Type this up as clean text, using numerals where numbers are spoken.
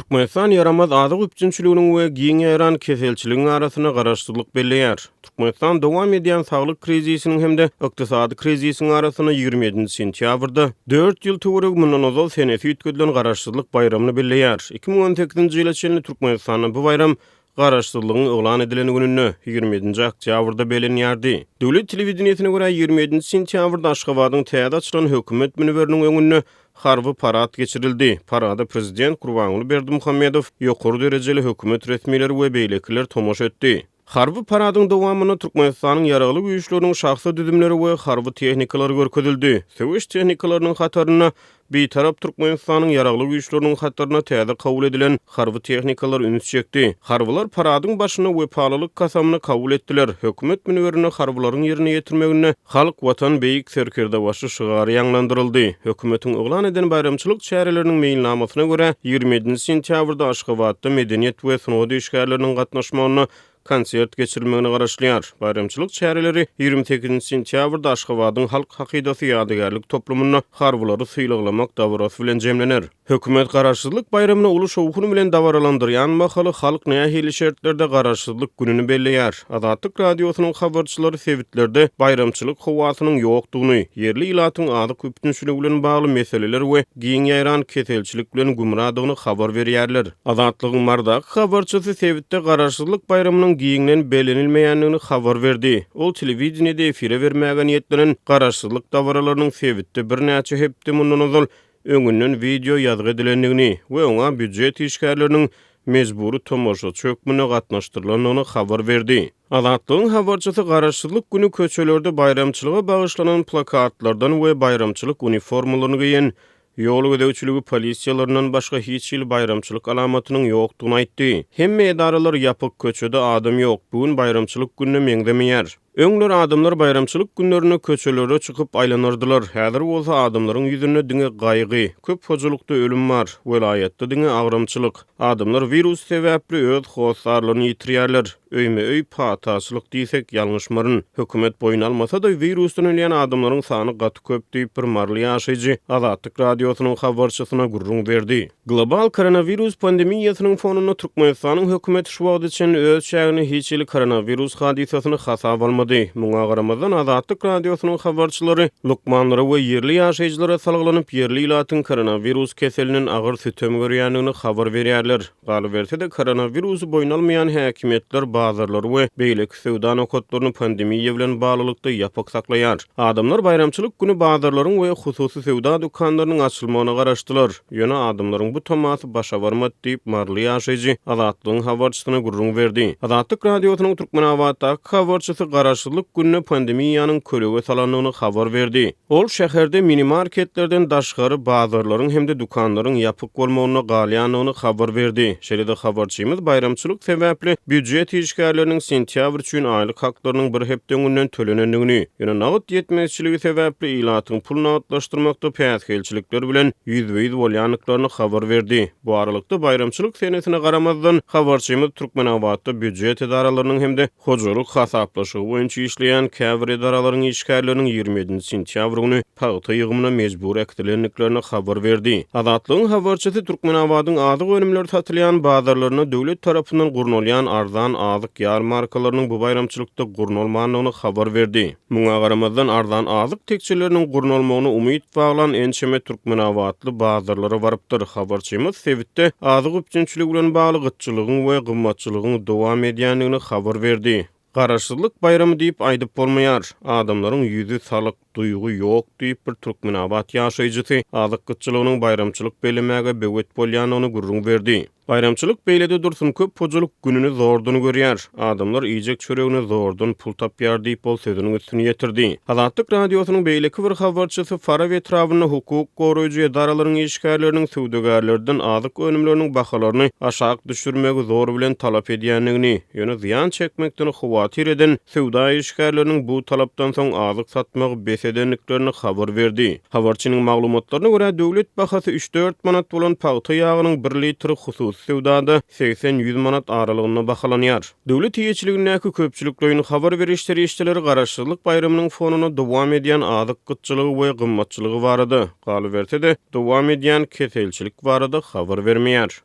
Türkmenistan ýaramaz azyk üpjünçiliginiň we giň ýaýran keselçiligiň arasynda garaşsyzlyk belleýär. Türkmenistan dowam edýän saglyk krizisiniň hem-de ykdysady krizisiň arasynda 27-nji sentýabrda, dört ýyl töweregi mundan ozal senesi üýtgedilen Garaşsyzlyk baýramyny belleýär. 2018-nji ýyla çenli Türkmenistanda bu baýram Garaşsyzlygyň yglan edilen gününde, 27-nji oktýabrda bellenýärdi. Döwlet telewideniýesine görä, 27-nji sentýabrda Aşgabadyň täze açylan hökümet münberiniň öňünde harby parad geçirildi. Parada prezident Gurbanguly Berdimuhamedow, ýokary derejeli hökümet resmileri we beýlekiler tomaşa etdi. Harby paradyň dowamynda Türkmenistanyň Ýaragly Güýçleriniň şahsy düzümleri we harby tehnikalary görkezildi. Söweş tehnikalarynyň hatarynda Bitarap Türkmenistanyň Ýaragly Güýçleriniň hataryna täze kabul edilen harby tehnikalar üns çekdi. Harbylar paradyň başynda wepalylyk kasamyny kabul etdiler. Hökümet münberinde harbylaryň ýerine ýetirmeginde Halk, Watan, Beýik Serkerdebaşy şygary ýaňlandyryldy. Hökümetiň yglan eden baýramçylyk çäreleriniň meýilnamasyna görä, 27-nji sentýabrda Aşgabatda medeniýet we sungat işgärleriniň gatnaşmagynda konsert geçirilmegine garaşylýar. Baýramçylyk çäreleri 28-nji sentýabrda Aşgabadyň Halk hakydasy ýadygärlik toplumynda harbylary sylaglamak dabarasy bilen jemlener. Hökümet Garaşsyzlyk baýramyny uly şowhun bilen dabaralandyrýan mahaly halk nähili şertlerde Garaşsyzlyk gününi belleýär? Azatlyk Radiosynyň habarçylary sebitlerde baýramçylyk howasynyň ýokdugyny, ýerli ilatyň azyk üpjünçiligi bilen bagly meseleler we giň ýaýran keselçilik bilen gümradygyny habar berýärler. Azatlygyň Marydaky habarçysy sebitde Garaşsyzlyk baýramynyň giňden bellenilmeýändigini habar berdi. Ol telewideniýede efire bermäge niýetlenen Garaşsyzlyk dabaralarynyň sebitde birnäçe hepde mundan ozal öňünden wideo ýazgy edilendigini we oňa býujet işgärleriniň mejbury tomaşaçy hökmünde gatnaşdyrylandygyny habar berdi. Azatlygyň habarçysy Garaşsyzlyk güni köçelerde baýramçylyga bagyşlanan plakatlardan we baýramçylyk uniformalaryny geýen ýol gözegçiligi polisiýalaryndan başga hiç hili baýramçylyk alamatynyň ýokdugyny aýtdy. Hemme edaralar ýapyk, köçede adam ýok, bu gün baýramçylyk gününe meňzemeýär. Öňler adamlar baýramçylyk günlerinde köçelere çykyp aýlanardylar, häzir bolsa adamlaryň ýüzünde diňe gaýgy, köp hojalykda ölüm bar, welaýatda diňe agramçylyk. Adamlar wirus sebäpli öz hossarlaryny ýitirýärler. Öýme-öý pataçylyk diýsek ýalňyşmaryn. Hökümet boýun almasa-da wirusdan ölýän adamlaryň sany gaty köp diýip bir maryly ýaşaýjy Azatlyk Radiosynyň habarçysyna gürrüň berdi. Global koronawirus pandemiýasynyň fonunda Türkmenistanyň hökümeti şu wagta çenli öz çäginde hiç hili koronawirus hadysasyny hasaba almady. Muňa garamazdan, Azatlyk Radiosynyň habarçylary lukmanlara we ýerli ýaşaýjylara salgylanyp, ýerli ilatyň koronawirus keselinden agyr sütem görýändigini habar berýärler. Galyberse-de, koronawirusy boýun almaýan häkimiýetler bazarlary we beýleki söwda nokatlaryny pandemiýa bilen baglylykda ýapyk saklaýar. Adamlar baýramçylyk güni bazarlaryň we hususy söwda dükanlarynyň açylmagyna garaşdylar. Ýöne adamlaryň bu tamasy başa barmady diýip, maryly ýaşaýjy Azatlygyň habarçysyna gürrüň berdi. Azatlyk Radiosynyň Türkmenabatdaky habarçysy Garaşsyzlyk gününe pandemiýanyň kölege salandygyny habar berdi. Ol şäherde mini-marketlerden daşgary bazarlaryň hem-de dükanlaryň ýapyk bolmagynda galýandygyny habar berdi. Şeýle-de habarçymyz baýramçylyk sebäpli býujet işgärleriniň sentýabr üçin aýlyk haklarynyň bir hepde öňünden tölenendigini, ýöne nagt ýetmezçiligi sebäpli ilatyň pul nagtlaşdyrmakda päsgelçilikler bilen ýüzbe-ýüz bolýandyklaryny habar berdi. Bu aralykda, baýramçylyk senesine garamazdan, habarçymyz Türkmenabatda býujet edaralarynyň hem-de hojalyk hasaplaşygy boýunça işleýän käbir edaralaryň işgärleriniň 27-nji sentýabr güni pagta ýygymyna mejbury äkidilendiklerini habar berdi. Azatlygyň habarçysy Türkmenabadyň azyk önümleri satylýan bazarlarynda döwlet tarapyndan gurnalýan arzan azyk ýarmarkalarynyň bu baýramçylykda gurnalmandygyny habar berdi. Muňa garamazdan, arzan azyk tekjeleriniň gurnalmagyna umyt baglan ençeme türkmenabatly bazarlara barypdyr. Habarçymyz sebitde azyk üpjünçiligi bilen bagly gytçylygyň we gymmatçylygyň dowam edýändigini habar berdi. Garaşsyzlyk baýramy diýip aýdyp bolmaýar. Adamlaryň ýüzi salyk, duýgy ýok diýip, bir türkmenabat ýaşaýjysy azyk gytçylygynyň baýramçylyk bellemäge böwet bolýandygyny gürrüň berdi. Baýramçylyk beýlede dursun köp hojalyk gününi zordan görýär. Adamlar iýjek çöregine zordan pul tapýar diýip ol sözüniň üstüni ýetirdi. Azatlyk Radiosynyň beýleki bir habarçysy Farap etrabynda hukuk goraýjy edaralaryň işgärleriniň söwdagärlerden azyk önümleriniň bahalaryny aşak düşürmegi zor bilen talap edýändigini, ýöne zyýan çekmekden howatyr eden söwda işgärleriniň bu talapdan soň azyk satmagy bes edendiklerini habar berdi. Habarçynyň maglumatlaryna görä, döwlet bahasy üç-dört manat bolan pagta ýagynyň bir litri hususy söwdada 80-ýüz manat aralygynda bahalanýar. Döwlet eýeçiligindäki köpçülikleýin habar beriş serişdeleri Garaşsyzlyk baýramynyň fonunda dowam edýän azyk gytçylygy we gymmatçylygy barada, galyberse-de, dowam edýän keselçilik barada habar bermeýär.